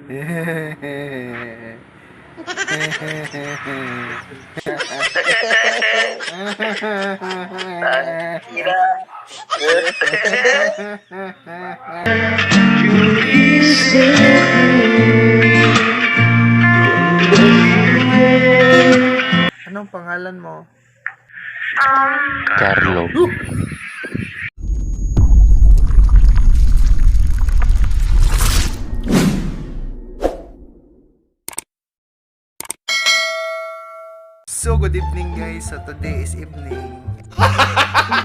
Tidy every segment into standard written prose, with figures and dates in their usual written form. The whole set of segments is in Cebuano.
Anong pangalan mo? Carlo. So good evening, guys. So today is evening.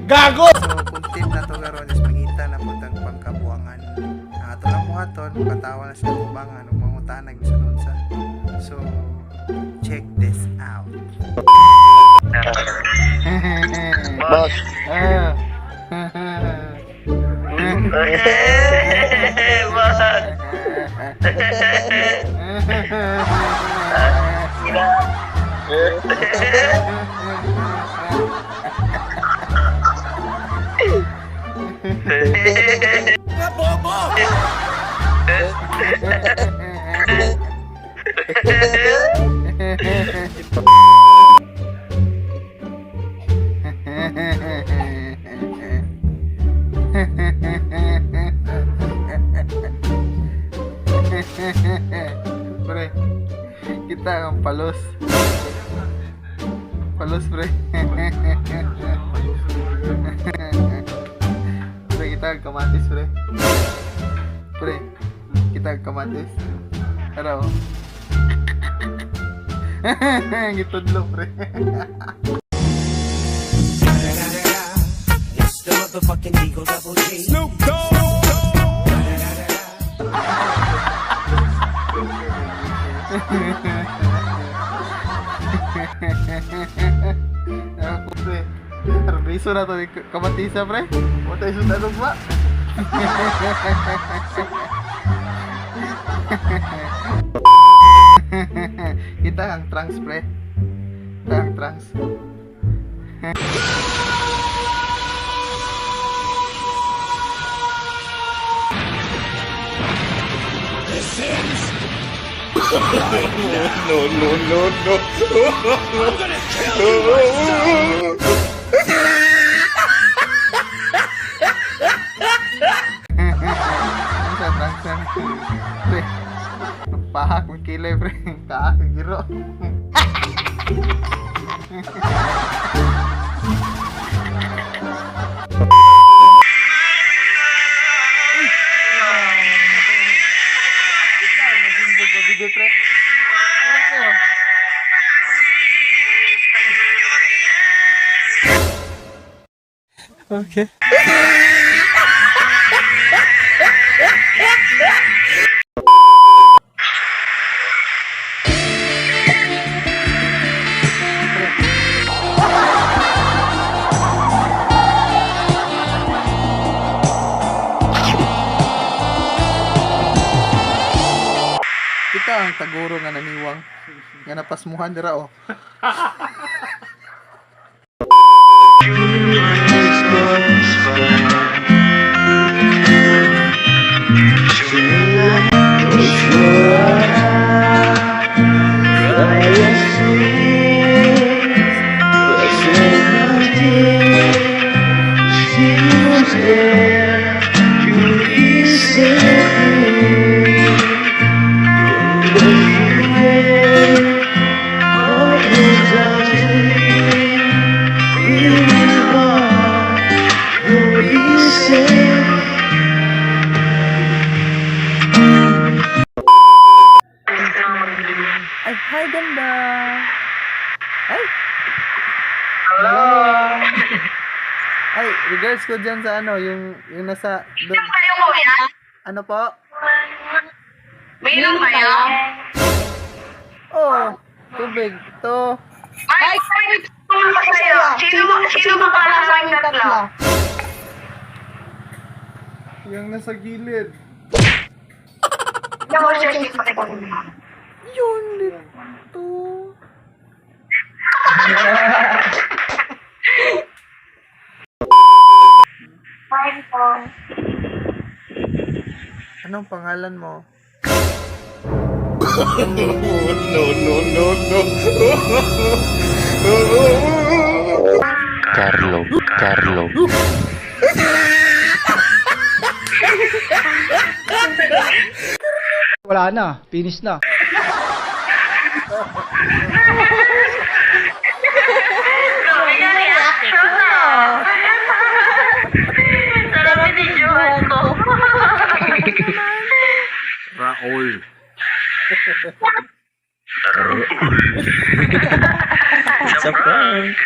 Gago! So content na to karon is mangita na putang pangkabuangan. Ang ato lang buhaton, makatawa na sa kubangan ug mangutana bisan unsa. So check this out. Boss. Ah. Boss. Pre, kita ang palos. Palos, pre. Pre, kita ang kamatis, pre. Pre, kita ang kamatis. Pero, gitudlo, pre. It's the motherfucking Eagle Double G. Snoop Dogg! Ako, pre. Harbiso na to ni kamatisa, pre. Wala tayo sundalog ba? Kita ang trunks, pre. Kita ang trunks. No, no, no, no. Ano sa trunks na? Pre. Pahak ng kilay, pre. Kaak ng giro. Video, pre. Ano, pre, oh? Okay. Kita ang taguro nga naniwang nga napasmuhan dira oh. Ay, hi ganda. Ay. Hello. Ay, regards ko dyan sa ano, yung nasa doon. Kayo, kuya? Ano po? May inom kayo? Oh, tubig. To. Ay, ay, tulong ko sa'yo. Sino ba para sa aking tatlo? Yung nasa gilid. Ako, sir, sige, pakita. Yun dito. Fine po. Anong pangalan mo? No, no, no, no. Carlo, Carlo. Wala na, finish na. Grabe na reaction ah. Sarap binidyohan ko. Raul. Sa prank.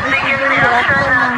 Bigyan reaction ah.